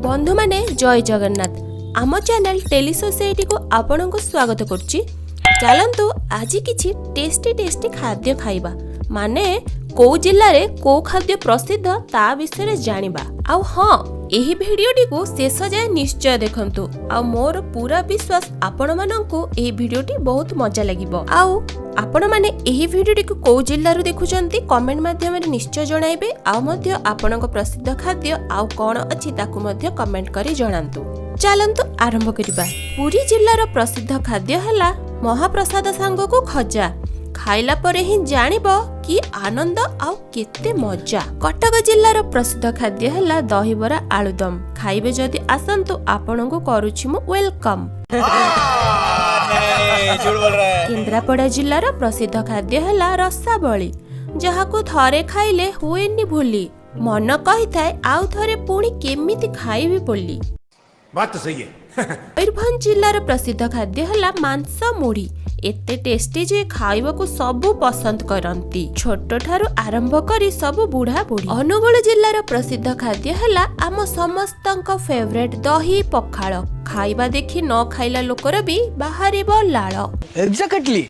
ବନ୍ଧୁମାନେ, ଜୟ ଜଗନ୍ନାଥ। ଆମ ଚ୍ୟାନେଲ ଟେଲି ସୋସାଇଟିକୁ ଆପଣଙ୍କୁ ସ୍ୱାଗତ କରୁଛି। ଚାଲନ୍ତୁ, ଆଜି କିଛି ଟେଷ୍ଟି ଟେଷ୍ଟି ଖାଦ୍ୟ ଖାଇବା, ମାନେ କୋଉ ଜିଲ୍ଲାରେ କୋଉ ଖାଦ୍ୟ ପ୍ରସିଦ୍ଧ ତା ବିଷୟରେ ଜାଣିବା। ଆଉ ହଁ, ଏହି ଭିଡ଼ିଓଟିକୁ ଶେଷ ଯାଏ ନିଶ୍ଚୟ ଦେଖନ୍ତୁ ଆଉ ମୋର ପୁରା ବିଶ୍ୱାସ, ଆପଣମାନଙ୍କୁ ଏହି ଭିଡ଼ିଓଟି ବହୁତ ମଜା ଲାଗିବ। ଆଉ ଆପଣମାନେ ଏହି ଭିଡ଼ିଓଟିକୁ କୋଉ ଜିଲ୍ଲାରୁ ଦେଖୁଛନ୍ତି, କମେଣ୍ଟ ମାଧ୍ୟମରେ ନିଶ୍ଚୟ ଜଣାଇବେ। ଆଉ ମଧ୍ୟ ଆପଣଙ୍କ ପ୍ରସିଦ୍ଧ ଖାଦ୍ୟ ଆଉ କ'ଣ ଅଛି, ତାକୁ ମଧ୍ୟ କମେଣ୍ଟ କରି ଜଣାନ୍ତୁ। ଚାଲନ୍ତୁ ଆରମ୍ଭ କରିବା। ପୁରୀ ଜିଲ୍ଲାର ପ୍ରସିଦ୍ଧ ଖାଦ୍ୟ ହେଲା ମହାପ୍ରସାଦ ସାଙ୍ଗକୁ ଖଜା। ଖାଇଲା ପରେ ହିଁ ଜାଣିବ କି ଆନନ୍ଦ ଆଉ କେତେ ମଜା। କଟକ ଜିଲ୍ଲାର ପ୍ରସିଦ୍ଧ ଖାଦ୍ୟ ହେଲା ଦହିବରା ଆଳୁଦମ। ଖାଇବେ ଯଦି ଆସନ୍ତୁ, ଆପଣଙ୍କୁ କରୁଛି ମୁଁ welcome. नहीं, झूठ बोल रहा है। କେନ୍ଦ୍ରାପଡ଼ା ଜିଲ୍ଲାର ପ୍ରସିଦ୍ଧ ଖାଦ୍ୟ ହେଲା ରସାବଳି, ଯାହାକୁ ଥରେ ଖାଇଲେ ହୁଏନି ଭୁଲି। ମନ କହିଥାଏ ଆଉ ଥରେ ପୁଣି କେମିତି ଖାଇବି ବୋଲି। बात तो सही है। ମୟୂରଭଞ୍ଜ ଜିଲ୍ଲାର ପ୍ରସିଦ୍ଧ ଖାଦ୍ୟ ହେଲା ମାଂସ ମୁଢ଼ି। ଏତେ ଟେଷ୍ଟି ଯେ ଖାଇବାକୁ ସବୁ ପସନ୍ଦ କରନ୍ତି, ଛୋଟଠାରୁ ଆରମ୍ଭ କରି ସବୁ ବୁଢ଼ା ବୁଢ଼ୀ। ଅନୁଗୁଳ ଜିଲ୍ଲାର ପ୍ରସିଦ୍ଧ ଖାଦ୍ୟ ହେଲା ଆମ ସମସ୍ତଙ୍କ ଫେଭରେଟ୍ ଦହି ପଖାଳ। ଖାଇବା ଦେଖି ନ ଖାଇଲା ଲୋକର ବି ବାହାରିବ ଲାଳ। एग्जैक्टली।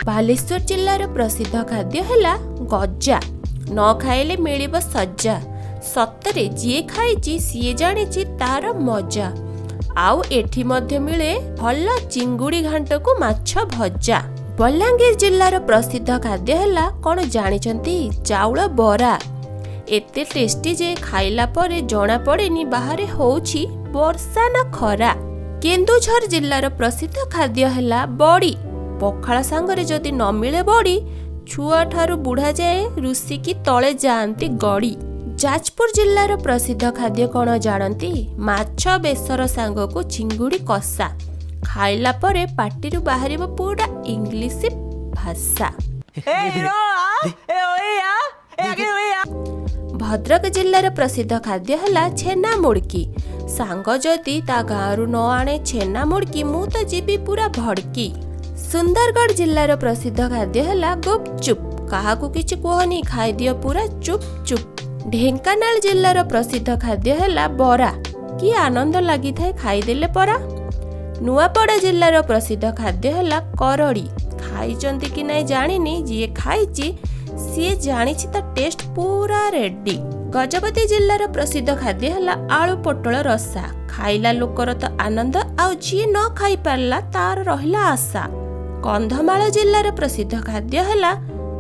ବାଲେଶ୍ୱର ଜିଲ୍ଲାର ପ୍ରସିଦ୍ଧ ଖାଦ୍ୟ ହେଲା ଗଜା। ନ ଖାଇଲେ ମିଳିବ ସଜା। ସତରେ ଯିଏ ଖାଇଛି ସିଏ ଜାଣିଛି ତାର ମଜା। ଆଉ ଏଠି ମଧ୍ୟ ମିଳେ ଭଲ ଚିଙ୍ଗୁଡ଼ି ଘାଣ୍ଟକୁ ମାଛ ଭଜା। ବଲାଙ୍ଗୀର ଜିଲ୍ଲାର ପ୍ରସିଦ୍ଧ ଖାଦ୍ୟ ହେଲା କ'ଣ ଜାଣିଛନ୍ତି? ଚାଉଳ ବରା। ଏତେ ଟେଷ୍ଟି ଯେ ଖାଇଲା ପରେ ଜଣା ପଡ଼େନି ବାହାରେ ହଉଛି ବର୍ଷା ନା ଖରା। କେନ୍ଦୁଝର ଜିଲ୍ଲାର ପ୍ରସିଦ୍ଧ ଖାଦ୍ୟ ହେଲା ବଡ଼ି। ପଖାଳ ସାଙ୍ଗରେ ଯଦି ନ ମିଳେ ବଡ଼ି, ଛୁଆଠାରୁ ବୁଢ଼ା ଯାଏ ରୁଷିକି ତଳେ ଯାଆନ୍ତି ଗଡ଼ି। ଯାଜପୁର ଜିଲ୍ଲାର ପ୍ରସିଦ୍ଧ ଖାଦ୍ୟ କ'ଣ ଜାଣନ୍ତି? ମାଛ ବେସର ସାଙ୍ଗକୁ ଚିଙ୍ଗୁଡ଼ି କଷା। ଖାଇଲା ପରେ ପାଟିରୁ ବାହାରିବ ପୁରା ଇଂଲିଶ ଭାଷା। ଭଦ୍ରକ ଜିଲ୍ଲାର ପ୍ରସିଦ୍ଧ ଖାଦ୍ୟ ହେଲା ଛେନା ମୁଡ଼କି। ସାଙ୍ଗ ଯଦି ତା ଗାଁରୁ ନ ଆଣେ ଛେନା ମୁଡ଼କି, ମୁଁ ତ ଯିବି ପୁରା ଭଡ଼କି। ସୁନ୍ଦରଗଡ଼ ଜିଲ୍ଲାର ପ୍ରସିଦ୍ଧ ଖାଦ୍ୟ ହେଲା ଗୁପଚୁପ୍। କାହାକୁ କିଛି କୁହନି, ଖାଇଦିଅ ପୁରା ଚୁପ୍ ଚୁପ୍। ଢେଙ୍କାନାଳ ଜିଲ୍ଲାର ପ୍ରସିଦ୍ଧ ଖାଦ୍ୟ ହେଲା ବରା। କି ଆନନ୍ଦ ଲାଗିଥାଏ ଖାଇଦେଲେ ପରା। ନୂଆପଡ଼ା ଜିଲ୍ଲାର ପ୍ରସିଦ୍ଧ ଖାଦ୍ୟ ହେଲା କରଡ଼ି। ଖାଇଛନ୍ତି କି ନାଇଁ ଜାଣିନି, ଯିଏ ଖାଇଛି ସିଏ ଜାଣିଛି ତା ଟେଷ୍ଟ ପୁରା ରେଡି। ଗଜପତି ଜିଲ୍ଲାର ପ୍ରସିଦ୍ଧ ଖାଦ୍ୟ ହେଲା ଆଳୁ ପୋଟଳ ରସା। ଖାଇଲା ଲୋକର ତ ଆନନ୍ଦ, ଆଉ ଯିଏ ନ ଖାଇପାରିଲା ତାର ରହିଲା ଆଶା। କନ୍ଧମାଳ ଜିଲ୍ଲାର ପ୍ରସିଦ୍ଧ ଖାଦ୍ୟ ହେଲା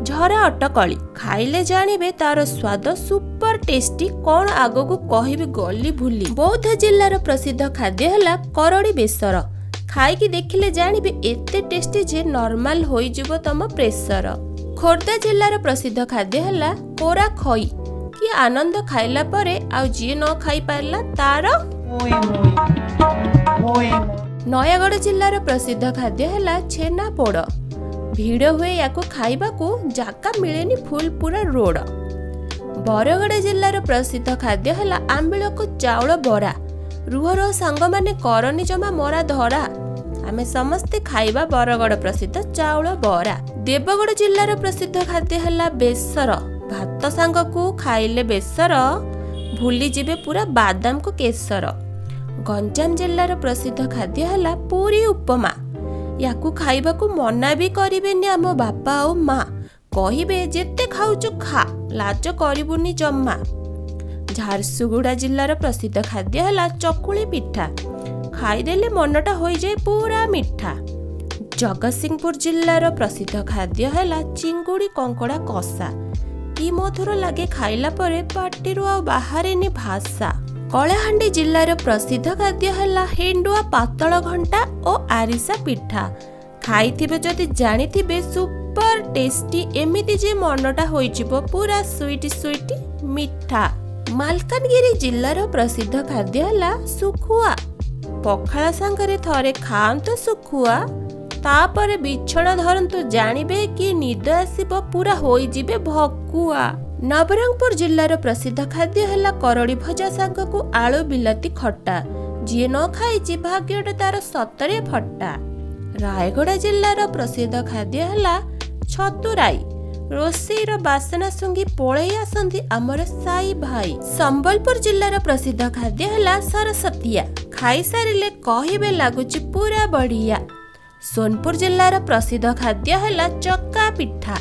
ଝରା ଅଟକଳି। ଖାଇଲେ ଜାଣିବେ ତାର ସ୍ୱାଦ ସୁପର ଟେଷ୍ଟି। କ'ଣ ଆଗକୁ କହିବି, ଗଲି ଭୁଲି। ବୌଦ୍ଧ ଜିଲ୍ଲାର ପ୍ରସିଦ୍ଧ ଖାଦ୍ୟ ହେଲା କରଡ଼ି ବେସର। ଖାଇକି ଦେଖିଲେ ଜାଣିବେ ଏତେ ଟେଷ୍ଟି ଯେ ନର୍ମାଲ ହୋଇଯିବ ତମ ପ୍ରେସର। ଖୋର୍ଦ୍ଧା ଜିଲ୍ଲାର ପ୍ରସିଦ୍ଧ ଖାଦ୍ୟ ହେଲା କୋରା ଖଇ। କି ଆନନ୍ଦ ଖାଇଲା ପରେ, ଆଉ ଯିଏ ନ ଖାଇପାରିଲା ତାର। ନୟାଗଡ଼ ଜିଲ୍ଲାର ପ୍ରସିଦ୍ଧ ଖାଦ୍ୟ ହେଲା ଛେନା ପୋଡ଼। ଭିଡ଼ ହୁଏ ୟାକୁ ଖାଇବାକୁ, ଜାଗା ମିଳେନି, ଫୁଲ ପୁରା ରୋଡ଼। ବରଗଡ଼ ଜିଲ୍ଲାର ପ୍ରସିଦ୍ଧ ଖାଦ୍ୟ ହେଲା ଆମ୍ବିଳକୁ ଚାଉଳ ବରା। ରୁହ ରୁହ ସାଙ୍ଗମାନେ, କରନି ଜମା ମରା ଧରା, ଆମେ ସମସ୍ତେ ଖାଇବା ବରଗଡ଼ ପ୍ରସିଦ୍ଧ ଚାଉଳ ବରା। ଦେବଗଡ଼ ଜିଲ୍ଲାର ପ୍ରସିଦ୍ଧ ଖାଦ୍ୟ ହେଲା ବେସର। ଭାତ ସାଙ୍ଗକୁ ଖାଇଲେ ବେସର, ଭୁଲିଯିବେ ପୁରା ବାଦାମକୁ କେଶର। ଗଞ୍ଜାମ ଜିଲ୍ଲାର ପ୍ରସିଦ୍ଧ ଖାଦ୍ୟ ହେଲା ପୁରୀ ଉପମା। ୟାକୁ ଖାଇବାକୁ ମନା ବି କରିବେନି ଆମ ବାପା ଆଉ ମା, କହିବେ ଯେତେ ଖାଉଛୁ ଖା, ଲାଜ କରିବୁନି ଜମା। ଝାରସୁଗୁଡ଼ା ଜିଲ୍ଲାର ପ୍ରସିଦ୍ଧ ଖାଦ୍ୟ ହେଲା ଚକୁଳି ପିଠା। ଖାଇଦେଲେ ମନଟା ହୋଇଯାଏ ପୁରା ମିଠା। ଜଗତସିଂହପୁର ଜିଲ୍ଲାର ପ୍ରସିଦ୍ଧ ଖାଦ୍ୟ ହେଲା ଚିଙ୍ଗୁଡ଼ି କଙ୍କଡ଼ା କଷା। କି ମଧୁର ଲାଗେ ଖାଇଲା ପରେ, ପାଟିରୁ ଆଉ ବାହାରେନି ଭାଷା। କଳାହାଣ୍ଡି ଜିଲ୍ଲାର ପ୍ରସିଦ୍ଧ ଖାଦ୍ୟ ହେଲା ହେଣ୍ଡୁଆ ପାତଳ ଘଣ୍ଟା ଓ ଆରିସା ପିଠା। ଖାଇଥିବେ ଯଦି ଜାଣିଥିବେ, ସୁପର ଟେଷ୍ଟି, ଏମିତି ଯେ ମନଟା ହୋଇଯିବ ପୁରା ସୁଇଟ୍ ସୁଇଟ୍ ମିଠା। ମାଲକାନଗିରି ଜିଲ୍ଲାର ପ୍ରସିଦ୍ଧ ଖାଦ୍ୟ ହେଲା ଶୁଖୁଆ। ପଖାଳ ସାଙ୍ଗରେ ଥରେ ଖାଆନ୍ତୁ ଶୁଖୁଆ, ତାପରେ ବିଛଣା ଧରନ୍ତୁ, ଜାଣିବେ କି ନିଦ ଆସିବ, ପୁରା ହୋଇଯିବେ ଭକୁଆ। ନବରଙ୍ଗପୁର ଜିଲ୍ଲାର ପ୍ରସିଦ୍ଧ ଖାଦ୍ୟ ହେଲା କରଡ଼ି ଭଜା ସାଙ୍ଗକୁ ଆଳୁ ବିଲାତି ଖଟା। ଯିଏ ନ ଖାଇଛି, ଭାଗ୍ୟଟା ତାର ସତରେ ଫଟା। ରାୟଗଡ଼ା ଜିଲ୍ଲାର ପ୍ରସିଦ୍ଧ ଖାଦ୍ୟ ହେଲା ଛତୁ ରାଇ। ରୋଷେଇର ବାସନା ଶୁଙ୍ଘି ପଳେଇ ଆସନ୍ତି ଆମର ସାଇ ଭାଇ। ସମ୍ବଲପୁର ଜିଲ୍ଲାର ପ୍ରସିଦ୍ଧ ଖାଦ୍ୟ ହେଲା ସରସତିଆ। ଖାଇସାରିଲେ କହିବେ, ଲାଗୁଛି ପୁରା ବଢ଼ିଆ। ସୋନପୁର ଜିଲ୍ଲାର ପ୍ରସିଦ୍ଧ ଖାଦ୍ୟ ହେଲା ଚକା ପିଠା।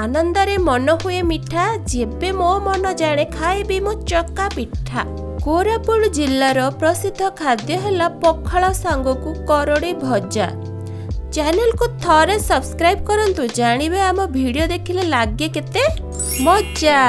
ଆନନ୍ଦରେ ମନ ହୁଏ ମିଠା, ଯେବେ ମୋ ମନ ଜାଣେ ଖାଇବି ମୁଁ ଚକା ପିଠା। କୋରାପୁଟ ଜିଲ୍ଲାର ପ୍ରସିଦ୍ଧ ଖାଦ୍ୟ ହେଲା ପଖାଳ ସାଙ୍ଗକୁ କରଡ଼ି ଭଜା। ଚ୍ୟାନେଲକୁ ଥରେ ସବସ୍କ୍ରାଇବ୍ କରନ୍ତୁ, ଜାଣିବେ ଆମ ଭିଡ଼ିଓ ଦେଖିଲେ ଲାଗେ କେତେ ମଜା।